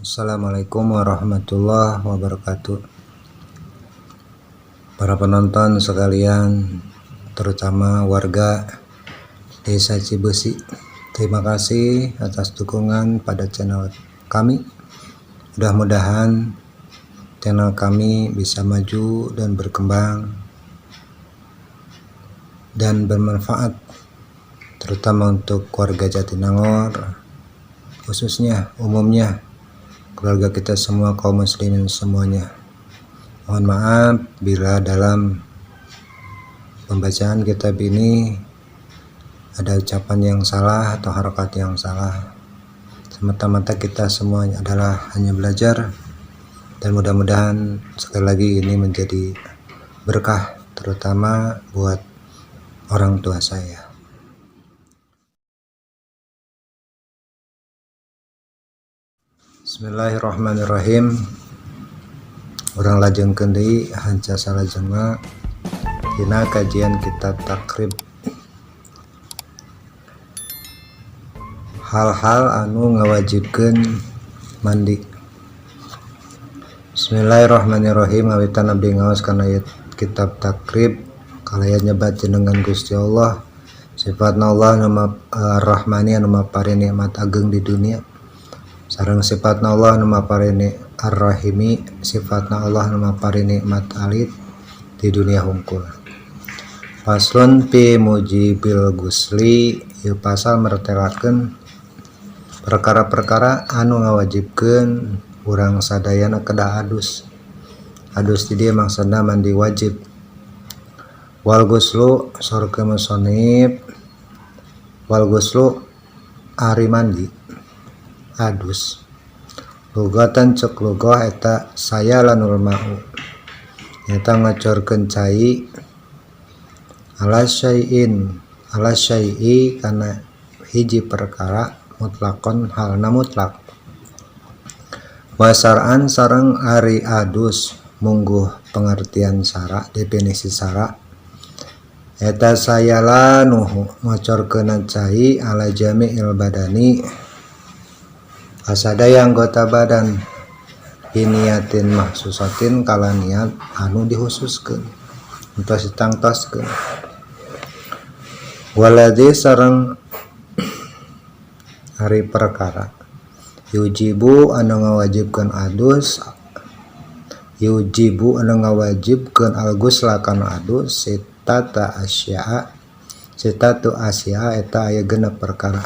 Assalamualaikum warahmatullahi wabarakatuh. Para penonton sekalian, terutama warga Desa Cibeusi, terima kasih atas dukungan pada channel kami. Mudah-mudahan channel kami bisa maju dan berkembang dan bermanfaat, terutama untuk keluarga Jatinangor, khususnya umumnya keluarga kita semua, kaum muslimin semuanya. Mohon maaf bila dalam pembacaan kitab ini ada ucapan yang salah atau harokat yang salah. Semata-mata kita semuanya adalah hanya belajar dan mudah-mudahan sekali lagi ini menjadi berkah, terutama buat orang tua saya. Bismillahirrahmanirrahim. Urang lajengkeun deui hanca salajengna dina kajian kitab Taqrib, hal-hal anu ngawajibkeun mandi. Bismillahirrahmanirrahim. Ngawitan abdi ngaos kana kitab Taqrib kalayan nyebat jenengan Gusti Allah, sifatna Allah nu Ar-Rahmani anu mapari nikmat ageng di dunia, sareng sifatna Allah nu mapari Ar-Rahimi, sifatna Allah nu mapari nikmat alit di dunia hungkul. Faslun fi mujibil gusli, ieu pasal mertelakeun perkara-perkara anu ngawajibkeun urang sadayana kedah adus. Adus di dieu maksudna mandi wajib. Wal guslu sorkeun musonib, wal guslu ari mandi adus, lugatan cek lugah eta saya lanul ma'u, nyata ngacorkeun cai, ala syai'in, ala syai'i kana hiji perkara, mutlakon halna mutlak. Wasar'an sareng ari adus mungguh pengertian sara, definisi sara eta sayala nuhu ngocorkeun cai ala jami'il badani asadaya anggota badan, biniatin mahsusatin kala niat anu dihususkeun entos ditangtoskeun. Waladzi sareng ari perkara yujibu anu ngawajibkeun adus, yujibu anu ngawajibkeun al-ghusla kana adus, sitata asya'a, sitatu asya'a eta aya 6 perkara.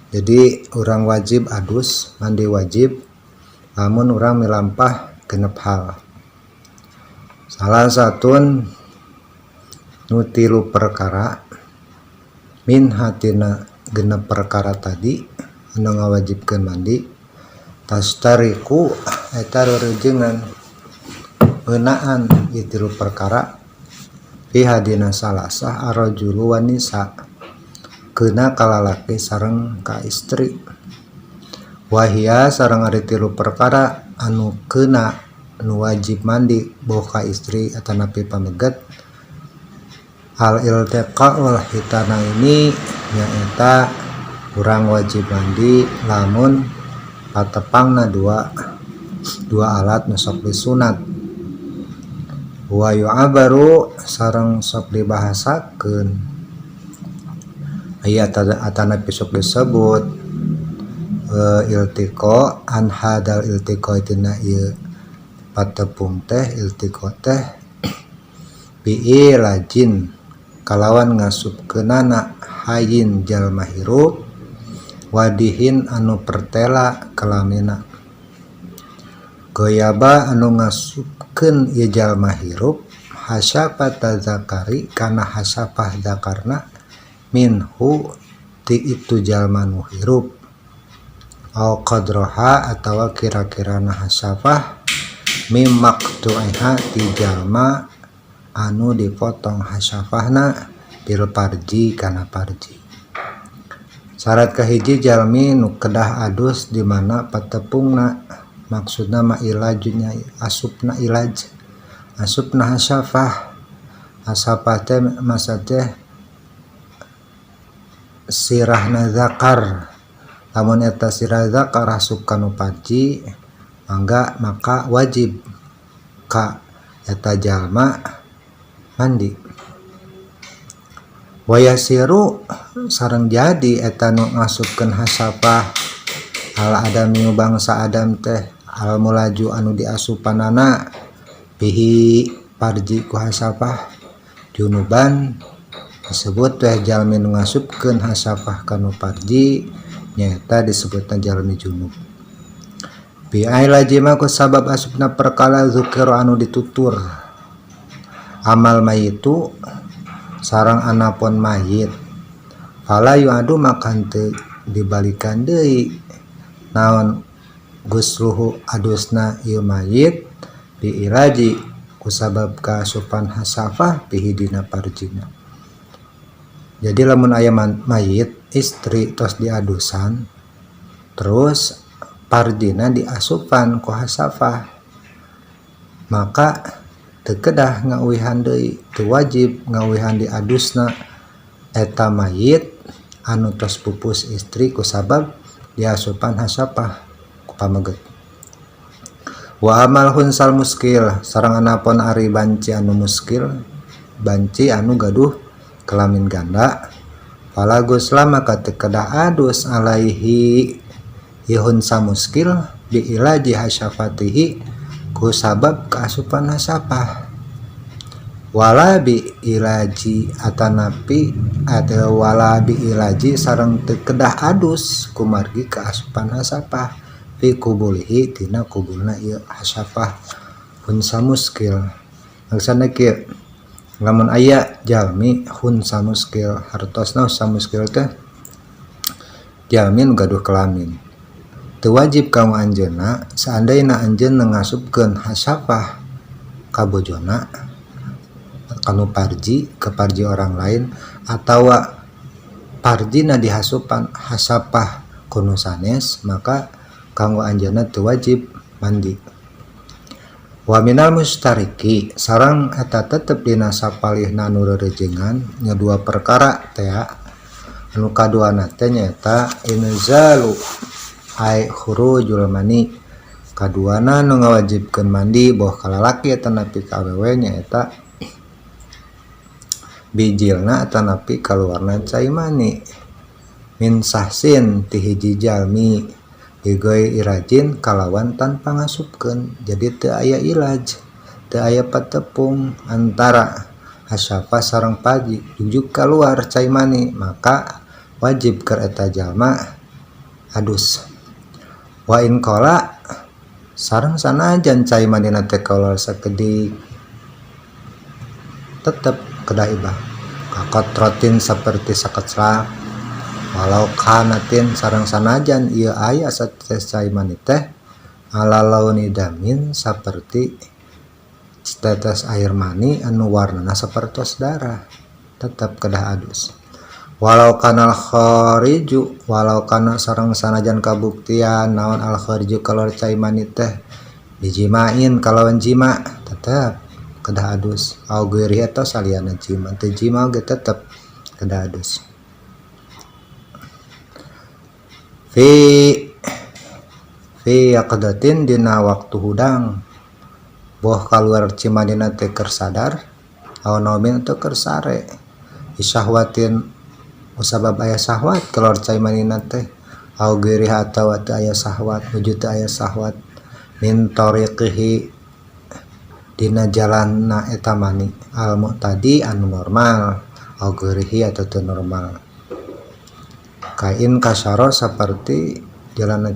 Jadi urang wajib adus, mandi wajib lamun urang milampah 6 hal. Salah satun nu 3 perkara min hatina 6 perkara tadi anu ngawajibkeun mandi, tastariku eta rerejengan ngeunaan ieu 3 perkara fi hadina salasah arrajulu wan nisa, keuna kalalaki sareng ka istri. Wahia sareng ari 3 perkara anu keuna nu wajib mandi boh ka istri atanapi pameget, al iltiqaul hitana ini nyaeta urang wajib mandi lamun patepangna dua alat nu sok disunat. Wa yu'abaru sareng sok dibahasakeun aya atanapi sok disebut iltiqa an hadal iltiqa tina ieu patepung teh iltiqa teh biilajin kalawan ngasupkeunana hayin jalma hirup wadihin anu pertela kelamina, goyaba anu ngasupkeun ieu jalma hirup hasyafata zakari kana hasyafah zakarna minhu ti itu jalma nu hirup, au qadroha atawa kira-kirana hasyafah mim maqtu'iha ti jalma anu dipotong hasyafahna bil parji kana parji. Syarat kahiji jalmi nu kedah adus di mana patepungna, maksudna ma ilajunya asupna ilaj, asupna hasyafah. Hasyafah teh masa teh sirahna zakar, Lamun eta si zakar asup kanu parji mangga maka wajib ka eta jalma mandi. Wayasiru sareng jadi eta nu ngasupkeun hasafah al adamiu bangsa Adam teh al mulaju anu diasupanana bihi parji ku hasafah junuban disebut teh jalmi nu ngasupkeun hasafah kanu parji nyaeta disebutna jalmi junub. Bi ailajima ku sabab asupna perkara zukira anu ditutur amal mayitu sareng anapun mayit fala yu'adu maka henteu dibalikan deui naon gusluhu adusna ieu mayit bi ilaji kusabab kaasupan hasafah bihi dina parjina. Jadi lamun aya mayit istri tos diadusan terus parjina diasupan ku hasafah maka teu kedah ngauwihan deui, teu wajib ngauwihan diadusna eta mayit anu tos pupus istri kusabab diasupan hasafah ku pameget. Wa amal hunsal muskil sareng anapun ari banci anu muskil banci anu gaduh kelamin ganda fala gusla maka teu kedah adus alaihi ieu hunsa muskil bi ilaji hasyafatihi ku sabab kaasupan hasafah wala bi ilaji atanapi atau wala bi ilaji sareng teu kedah adus kumargi kaasupan hasafah fi kubulihi tina kubulna ieu hasafah hunsa muskil. Maksudna kieu, lamun aya jalmi hunsa muskil hartosna hunsa muskil teh jalmi nu gaduh kelamin teu wajib kanggo anjeunna seandaina anjeunna ngasupkeun hasafah ka bojona kanu parji ke parji orang lain atawa parjina dihasupan hasafah kunu sanes maka kanggo anjeunna teu wajib mandi. Wa minal mustariki sareng eta tetep dina sapalihna nu rerejengan nya dua perkara teh anu kaduana teh nyaeta inzalu ai khurujul mani kaduana nu ngawajibkeun mandi boh ka lalaki atanapi ka awewe nyaeta bijilna atanapi kaluarna cai mani min sahsin ti hiji jalmi bigoi irajin kalawan tanpa ngasupkeun. Jadi teu aya ilaj teu aya patepung antara hasyafah sareng parji jujuk kaluar cai mani maka wajib keur eta jalma adus. Wa in qala sareng sanajan cai manina teh kaluar sakedik tetep kedah ibah kakotrotin seperti sakeclak walau kanatin sareng sanajan ieu aya satetes cai mani teh ala launi damin seperti tetes air mani anu warnana sapertos darah tetep kedah adus. Walau kanal khariju walau kana sareng sanajan kabuktian naon al khariju kaluar cai mani teh dijimain kalawan jima tetep kedah adus au ghairi atau saliyana jima teu jima oge tetep kedah adus. Fi yaqdatin dina waktu hudang boh kaluar cimanina teh keur sadar au naumin atau keur sare isahwatin musabab aya syahwat keluar cai manina teh au ghairiha atawa teu aya syahwat wujud teu aya syahwat min tariqihi dina jalanna eta mani al mu'tadi anu normal au ghairihi atau teu normal kain kasaro seperti jalanna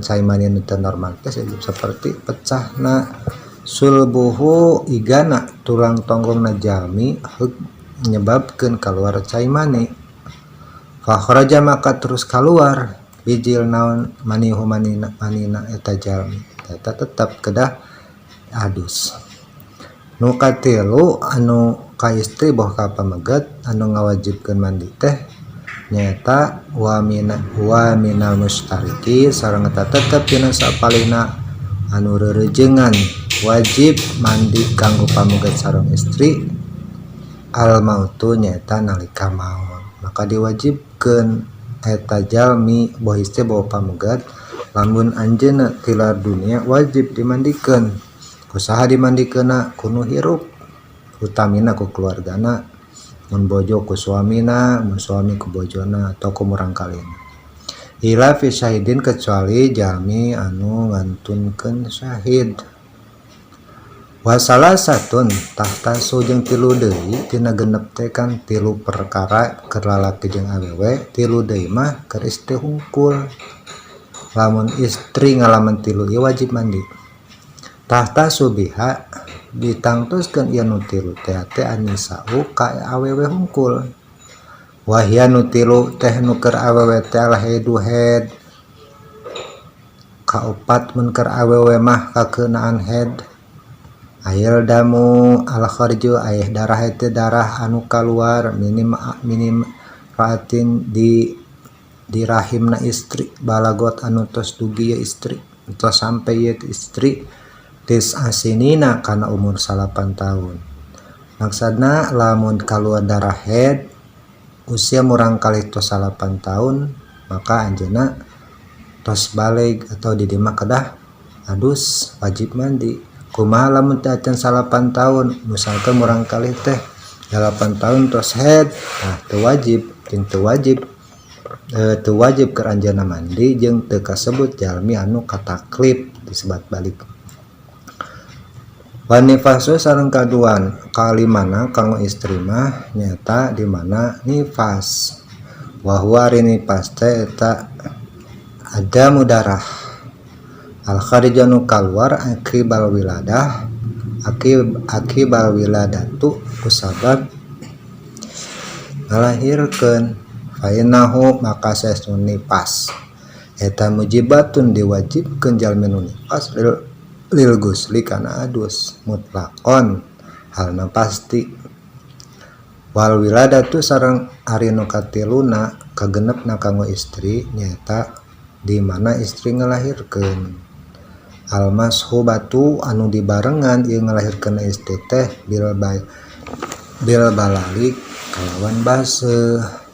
cai mani nu teu normal teh seperti pecahna sulbuhu igana tulang tonggongna jalmi heug menyebabkan keluar cai mani fa kharaja maka terus keluar bijil naon manihu manina manina eta jalmi eta tetep kedah adus. Nu katilu anu ka istri boh ka pameget anu ngawajibkeun mandi teh nyaeta wa minal mustariki sareng eta tetep dina sapalihna anu rerejengan wajib mandi kanggo pameget sareng istri al mautu nyaeta nalika maut maka diwajibkeun Eta jalmi boh istri boh pamegat, lamun anjeunna tilar dunia wajib dimandikeun. Ku saha dimandikeunna? Ku nu hirup, utamina ku keluargana, mun bojo ku suamina, mun suami ku bojona atau ku murangkalihna. Illa fi syahidin, kecuali jalmi anu ngantunkeun syahid. Wa salasatun tahtassu, jeung tilu deui tina genep teh kan tilu perkara keur lalaki jeung awewe, tilu deui mah keur istri hungkul. Lamun istri ngalaman tilu ieu wajib mandi. Tahtassu biha, ditangtoskeun ieu nu tilu teh teh an-nisa'u ka awewe hungkul. Wahya, nu tilu teh nu keur awewe teh al-haidu, haid. Kaopat mun keur awewe mah kakeunaan haid, ayil damu al khariju, ayah darah itu darah anu kaluar minim minim raatin di rahimna istri, balagot anu tos dugi ya istri, tos sampai ya istri, tis'a sinina, kana umur 9 tahun. Maksudna lamun kaluar darah haid usia murangkalih tos 9 tahun, maka anjeunna tos balig atau di mah kedah adus, wajib mandi. Kumaha lamun teu acan 9 tahun? Misalkan murangkalih teh 8 tahun tos haid, nah teu wajib, jeung teu wajib teu wajib keur anjeunna mandi, jeung teu kasebut jalmi anu kataklif disebat balig. Wan nifasu, sareng kaduan kalimana kanggo istri mah nyata di mana nifas. Wa huwa, ari nifas teh eta adamu darah al kharij, anu kaluar akibal wiladah, akibal wiladatu, kusabab ngalahirkeun. Fainahu, maka saestuna nifas eta mujibatun, diwajibkeun jalmi nu nifas, lil gusli, kana adus, mutlaqon, halna pasti. Wal wiladatu, sareng ari nu katiluna kagenepna kanggo istri nyaeta di mana istri ngalahirkeun, al mashubatu, anu dibarengan ieu ngalahirkeun istri teh bil balali, kalawan baseuh,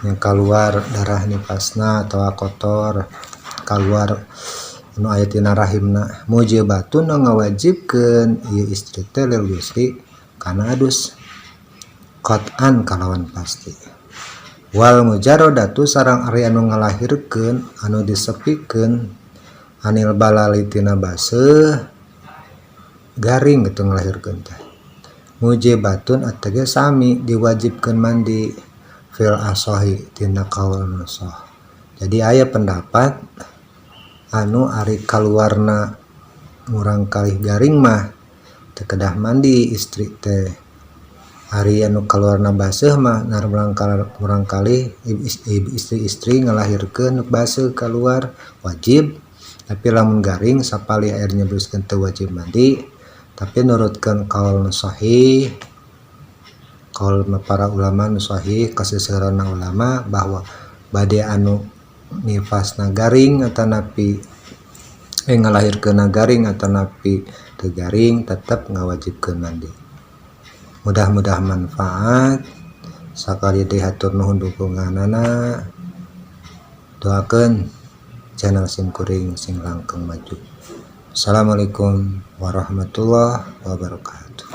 yang keluar darah nifasna atau kotor keluar nu aya tina rahimna, mujibatun, nu ngawajibkeun ieu istri teh, lil gusli, kana adus, qat'an, kalawan pasti. Wal mujarradatu, sareng ari anu ngalahirkeun anu disepikeun, anil balali, tina baseuh, garing gitu ngalahirkeun teh, mujibatun atege sami diwajibkeun mandi, fil asohi, tina kaul nu soh. Jadi aya pendapat anu ari kaluarna murangkalih garing mah teu kedah mandi istri teh, ari anu kaluarna baseuh mah nar murangkalih istri-istri ngalahirkeun baseuh keluar wajib, tapi lamun garing sapalih air nyebruskeun teu wajib mandi. Tapi nurutkeun kaul nu sahih, kaul para ulama nu sahih, kaseuseurana ulama, bahwa bade anu nifasna garing atanapi ngalahirkeunna garing atanapi teu garing, tetep ngawajibkeun mandi. Mudah-mudahan manfaat. Sakali deui hatur nuhun dukunganana. Doakeun channel sim kuring sing langkung maju. Assalamualaikum warahmatullahi wabarakatuh.